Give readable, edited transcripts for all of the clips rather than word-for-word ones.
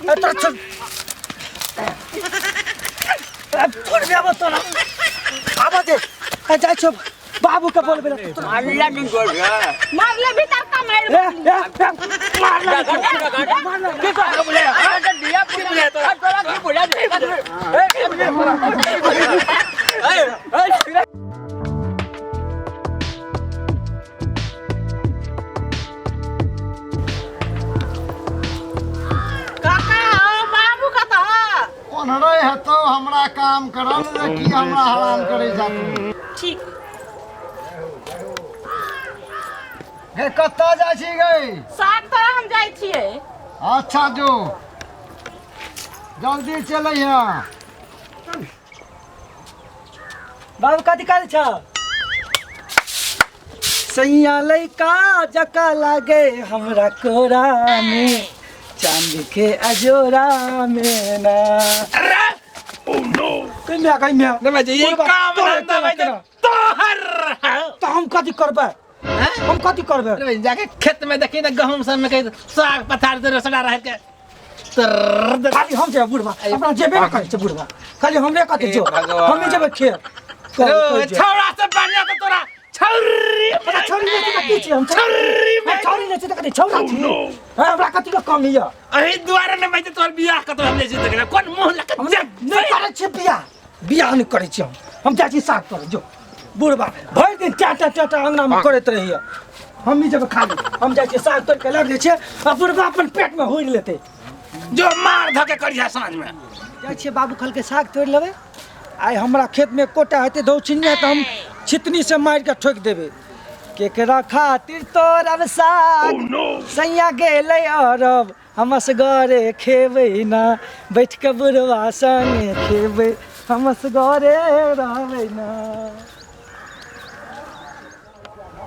ए, तोरा छोड़ छोड़ बे, आब तोरा आब दे। ए, जाइ छौ बाबू के बोलबे ला तोरा। मारला नहीं गोल रे। मारले भीतर का मार। ए, ए, ए, मारला मारला। की कहलो बोले? अरे दिया की बोले तोरा? तोरा की बोले? ए की बोले तोरा? ए ए। काका ओ बाबू कतऽ? ओन्हरे हेतौ। हमरा काम करल ने की हमरा हरान करै जा तू। ठीक गे, कतऽ जाइ छी गे? साग तोरा हम जाइ छियै। अच्छा जो, जल्दी चलै। बाबू कथी करै छ? सैया लैका जका लागे हमरा कोरा में, चांद के अजोरा में ना। कहीं कहीं नहीं भाई, ये काम धंधा भाई तोहर। तो हम कथी करबै? हम कथी करबै? अरे भाई, जाके खेत में देखी ना, गहूम सब में कहीं साग पथार से रोसड़ा रह के तर। खाली हम जेबै बुढ़बा अपना जेबे ने करै छै बुढ़बा, खाली हमरे कथी जो। हे भगवान। हमे जेबै खेत। छौड़ा से बढ़िया तो तोरा छौरी। हमरा छौरी नहि छै तऽ की छियै हम? छौरी। हम छौरी नहि छै तऽ कथी छौड़ा छी? हँ, हमरा कथी के कमी यऽ? अही दुआरे ने भाई तोहर बियाह कतौ हम नहि छी देखने, कोन मुंह लके। हम नहि करै छियै बियाह, बियाह नहि करै छियै हम। हम जाइ छी साग तोड़ै। जो बुढ़बा भरि दिन टा टा टा टा अङ्गनामे करैत रहैए। हम ई जेबै खाली, हम जाइ छियै साग तोड़ि कऽ लाबि लै छियै आ बुढ़बा अपन पेटमे हुरि लेतै। जो मार धके करिया साँझ में। जाइ छियै, बाबू खलके साग तोड़ि लेबै। आइ हमरा खेतमे एकोटा हेतै दौछिनिया तऽ हम छितनीसँ मारि कऽ ठोकि देबै। केकरा खातिर तोड़ब साग? सैया गेलै अरब, हम असगरे खेबै ना, बैठ कऽ बुढ़वा संगे खेबै, हम असगरे रहबै ना।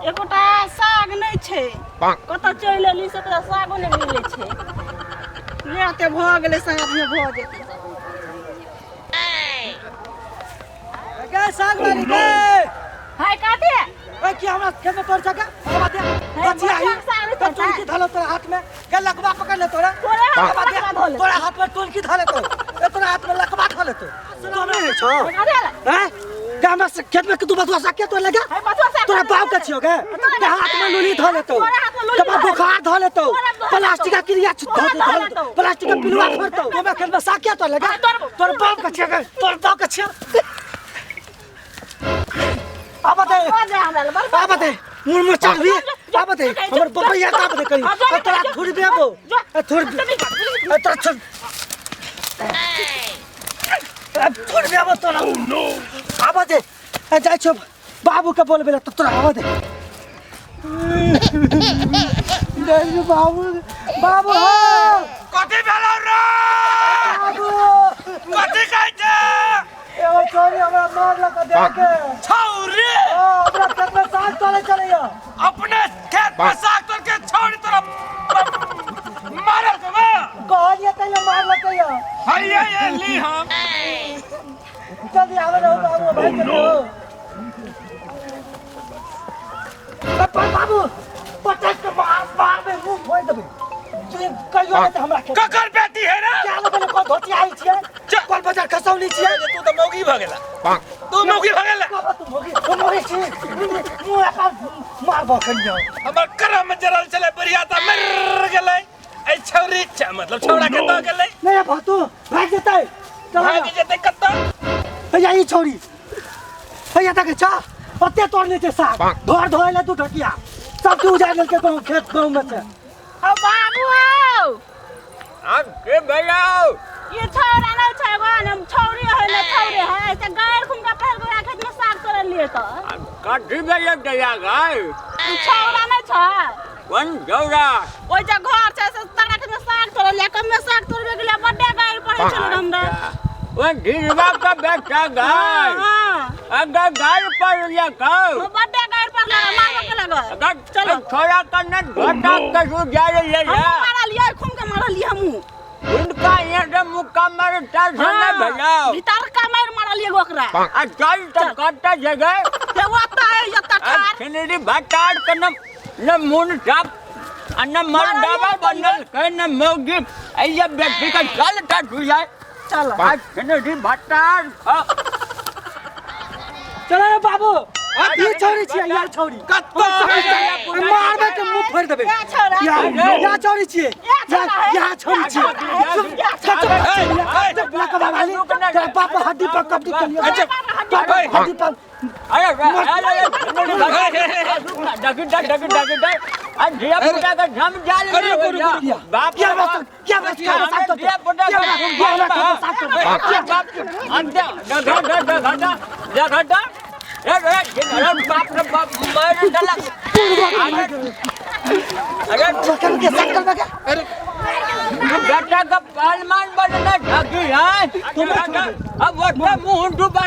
एकोटा साग नहि छै, कतऽ चलि एली से तोरा सागो नहि मिलै छै। ले एते भऽ गेलै, साँझमे भऽ जेतै। गे साग वाली गे। हाय काते। ओए की हमरा खेत में तोड़ सके? बाबा दे। बचिया ही। बचिया साग नहि तोड़ टोलकी धलो तोरा हाथ में गे, लकवा पकड़ ले तोरा। तोरे हाथ में बाबा दे। लकवा धऽ ले। तोरा हाथ में टोलकी धले तो, ए तोरा हाथ में लकवा धले तो तो नहि होइ छौ? काते। हैं गे, हमरा से खेत में तू बथुआ साग के तोड़ लगा? हाय बथुआ साग। तोरा बाप के छियो गे? के हाथ में लुली धऽ लेतौ। तोरा हाथ में लुली के धऽ बुखार धऽ लेतौ। तोरा धऽ लेतौ। प्लास्टिक का क्रिया धऽ तोरा धऽ धऽ लेतौ। लेतौ। प्लास्टिक का पिलुआ फरतौ। हमरा खेत में साग के तोड़ लगा? तोर बाप के छियो गे? तोर बाप के छियो? आब दे। भऽ जाय हमरा लग, बर्बाद। आब दे, मुँह में चढ़ भी आब दे। हमर बपैया का आब दे कहीं। आ तोरा थोड़ी बेबो, आ थोड़ी, आ तोरा छोड़, आ थोड़ी बेबो तोरा। आब दे। आ जाइ छौ बाबू के बोलबे ला तो तोरा आब दे। जाइ छौ बाबू, बाबू हो। कथी भेलौ रे? बाबू। कथी कहै छै? एगो छोरी हमरा मारलक दे के। छौरी? हाँ, हमरा खेत में साग तोड़े चलैया। अपने खेत में साग तोड़ के छौरी तोरा मारल के बा? कहलिए तैयो मारलक या। हैया ये ली हम। जल्दी आवे रहो बाबू, भाई चलो। पर बाबू पटक के मार मार में मुंह फोड़ देबै। तू कहियो नहि तऽ हमरा खेत। ककर बेटी है रे? क्या लगल कोन धोती आयल छियै, कोन बाजार खसौली छियै? तू तऽ मौगी भऽ गेला, तू मौगी भऽ गेला। बाबा तू मोगी, तू मोगी छी। मुंह अपन मार बखनिया। हमर करम में जरल छलै बढ़िया तऽ मर गेलै। एहि छौरी मतलब छौड़ा के दऽ गेलै। नहीं भातू भाग जेतै। चल। भागि जेतै कतऽ? भैया ई छौरी भैया तक छा ओते तोड़ने छै साग, घर धोए ले दू ढकिया सब के उजाड़ लेलकै गाँव खेत गाँव में से। हौ बाबू हौ। आब के भेलौ? ये छौड़ा नहि छै एगो ने छौरी है ने छौरी है से गारि खुनका पहिल गोरा खेत में साग तोड़े लिए तऽ। आब कथी भेलौ दैया गै? ई छौड़ा नहि छै? कोन छौड़ा? ओहि जे घर छै से तकरा खेत में साग तोड़े लिए, कमे साग तोड़बे गेलै, बड्डे गारि पड़ै छलै हमरा। ओ ढिलवा का बेटा गै? हाँ। अगर गारि पड़लिया कौ? बड्डे गारि पड़ल, मारबो के लागल। अगर चलो। छोड़ा कने घटा कसू जाय ले हमहूँ मारलियै, खून के मारलियै हमहूँ। उनका यहाँ से मुक्का मारे चार सौ नहीं भेलौ। भीतर का मार मारलियै ओकरा। आ चल तऽ कतऽ जगह? ते ओतऽ है एतऽ आ ठाढ़। छिनरी भटार के न न मुन साफ आ न मर्दावा बनल के न मौगी। ऐ बेटी का चल टा जाए। चल आज दी भट्टार। चलो रे बाबू, ई छौरी छियै, यार छौरी कत्तो मारबे के मुंह फोड़ देबे। या छौरा या छौरी छियै, या छौरी छियै। तेरा बाप हड्डी पर कब्जी कर लिया। अच्छा बाप हड्डी पर। अरे अरे डग डग डग डग डग आ धिया पुता का झम जाल। बाप क्या बात, क्या बात, क्या बात, धिया पुता का बाप अंत डग डग डग डग डग। ए ए बाप रे बाप मार डाला। अरे के साथ कर के। अरे बेटा का पहलवान बनना ढकी है। अब वो मुंह डूबा।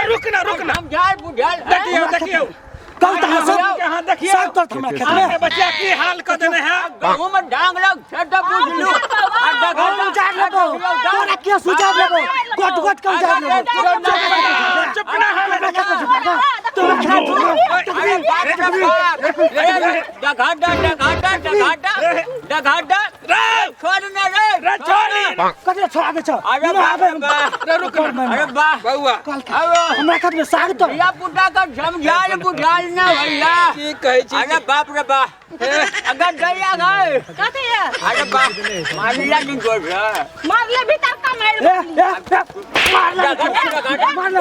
रुकना रुकना। देखियो देखियो कल तहां सब हां देखियो सब तो हमरा खेत में बच्चा की हाल क देने है। गहूं में डांग लग छटा बुझलू। उजाड़ लेबो तोरा, के सुझाव लेबो, गोट गोट के उजाड़ लेबो। चुप ना है तोरा खेत। डघाटा डघाटा डघाटा डघाटा रे छोड़ ना रे रे छोड़ी कथि छोड़ा दे छ। अरे रे रुक अरे वाह बउआ हमरा खेत में साग तो धिया पुता का झमझाल बुझाल ना भैया की कहै छी। अरे बाप रे बाप अगर गया गए कथी है? अरे बाप मारिया नहीं गोर रे मारले भीतर का मार ए ए मार ले मार ले मार ले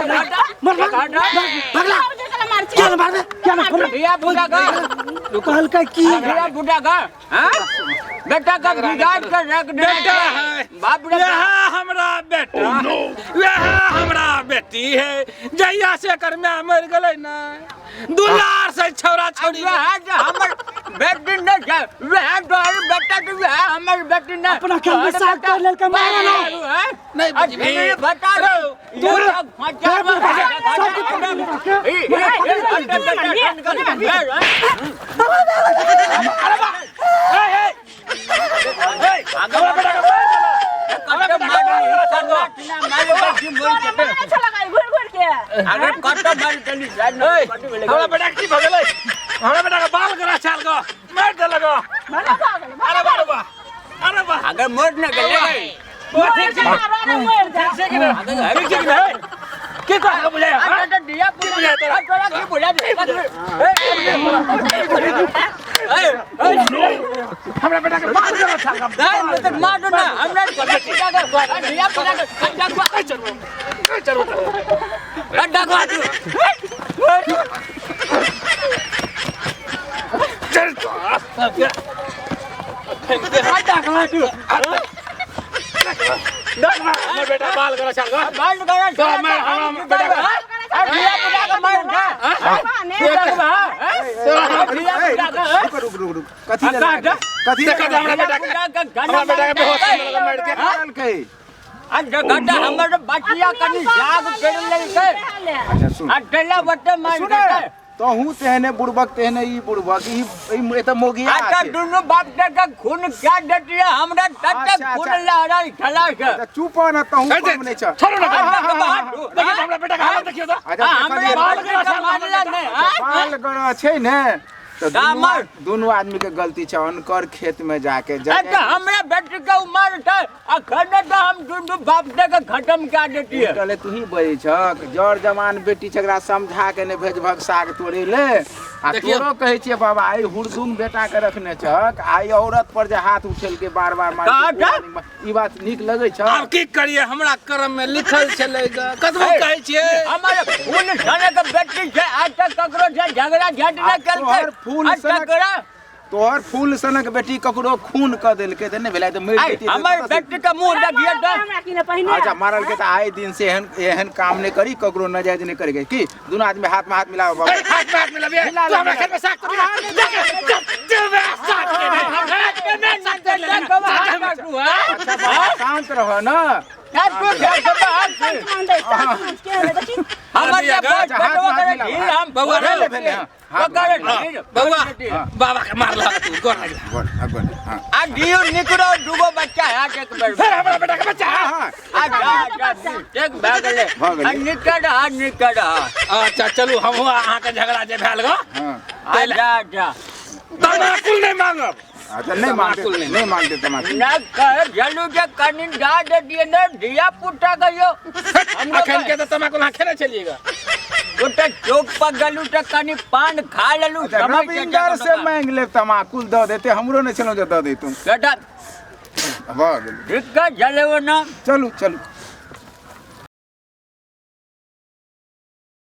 भगला मार छी। क्या मार दे, क्या ना धिया पुता का कहलकै की धिया पुता का हां बेटा का बिगाड़ कर रख दे। बेटा है बाप रे यह हमरा बेटा, यह हमरा बेटी है। जहिया से एकर माय मर गेलै ना दुलार से छौरा छौरी वह जे हमर बेटी न छै, वह तोहर बेटा के वह हमर बेटी न। अपना खेत में साग तोड़ लेलकै, मारे ना। नहीं बुझबी बता दूर अच्छा लगा घुर घुर के। अरे कत मार चली हमरा बेटा की भ गेलै? हमरा बेटा के बाल गरा छाल ग मार देलक। मारे भागल। अरे बाप रे बाप, अरे बाप अगर मोर न गेलै ओ ठीक छै, मर जा। ठीक छै कि नहीं, ठीक छै कि नहीं? की कह बुझाय? अरे दिया बुझाय तोरा? तोरा की बुझाय? ए हमरा बेटा के बाल गरा छाल ग नहीं तो मार दो ना हमरा पुता का दिया पुता का कंडा को चलो चलो कंडा को चल कंडा को हमर बेटा बाल गरा छाल ग बाल गरा तो मैं हमरा बेटा के दिया पुता का मार दे दिया का दिया पुता का रुक रुक रुक कथी ले कथी देखा हमरा बेटा के, हमरा बेटा के बेहोश कर देलक मार के। के आ जगटा हमर बचिया कनी साग कर लेलकै। अच्छा सुन आ डला बटे मार सुन देतै। तोहू तेहने बुड़बक तेहने ई बुड़बक ई एत मोगिया अच्छा छै। दुनू बाप के खून क्या देतिए हमरा तत अच्छा, खून अच्छा। लहरल छला से। अच्छा चुप न तोहू कम नहीं छ। छोड़ो ना देखिए देखिए हमरा बेटा के हालत देखियो तो। अच्छा हमरा देखलियै। बाल गरा मारला नहीं। बाल गरा छै ने तो दुनू आदमी के गलती छै। अनकर खेत में जाके अच्छा हमरा बेटी के उमर छै अखन तो हम दुनू बाप के खत्म कर देतिए। चले तू ही बजै छक जर जवान बेटी छै एकरा समझा के ने भेजभक साग तोड़े ले। आ तोरो कहै छियै बाबा आई हुरदुम बेटा के रखने छक आई औरत पर जे हाथ उठेल के बार बार मार ई बात नीक लगै छ? आब की करिए हमरा कर्म में लिखल छलै ग कतबो कहै छियै हमर फूल सनक बेटी छै आज तक ककरो से झगड़ा झट न केलकै। फूल सनक तोहर फूल सनक बेटी ककरो खून क देलकै त नै भेलै त मरि जेती। हमर बेटी के मुंह देखिए त हमरा की ने पहिने। अच्छा मारल के त आए दिन से एहन एहन काम नै करी ककरो नाजायज नै करी की दुनू आदमी हाथ में हाथ मिलाओ बाबा। हाथ में हाथ मिलाबिए तू हमरा खेत में साग तोड़ देख देबे साग के नहीं साग के ले अच्छा बाबा शांत रह न। हाथ पकड़ भाग बउआ हाँ। बाबा के मारलक तू गोर लागला गोर हाँ, गोर हाँ आ दियो निकलो दुगो बच्चा है एक बेर फिर हमरा बेटा के बच्चा हाँ, हाँ आ जा जा एक भए गेलै भऽ गेलै। आ निकल आ निकल आ अच्छा चलू हमहूँ अहाँके झगड़ा जे भेल गो हाँ आ जा जा तमाकुल नहि मांगब अच्छा नहीं मांगते तमाकुल नहीं। नहीं मांगते तमाकुल ना कह जलू जे कनी दा दे दिए ने धिया पुता गयो अखन के तऽ तमाकुल अहाँ खेने छलिएगा ओते चौक पर गेलू तऽ कनी पान खा लेलू अच्छा, समय से रविंदर से मांग ले तमाकुल दऽ देते हमरो नहीं छलहुँ जे दऽ दैतहुँ बेटा भऽ गेल ठीक है जलेबो ना चलू चलू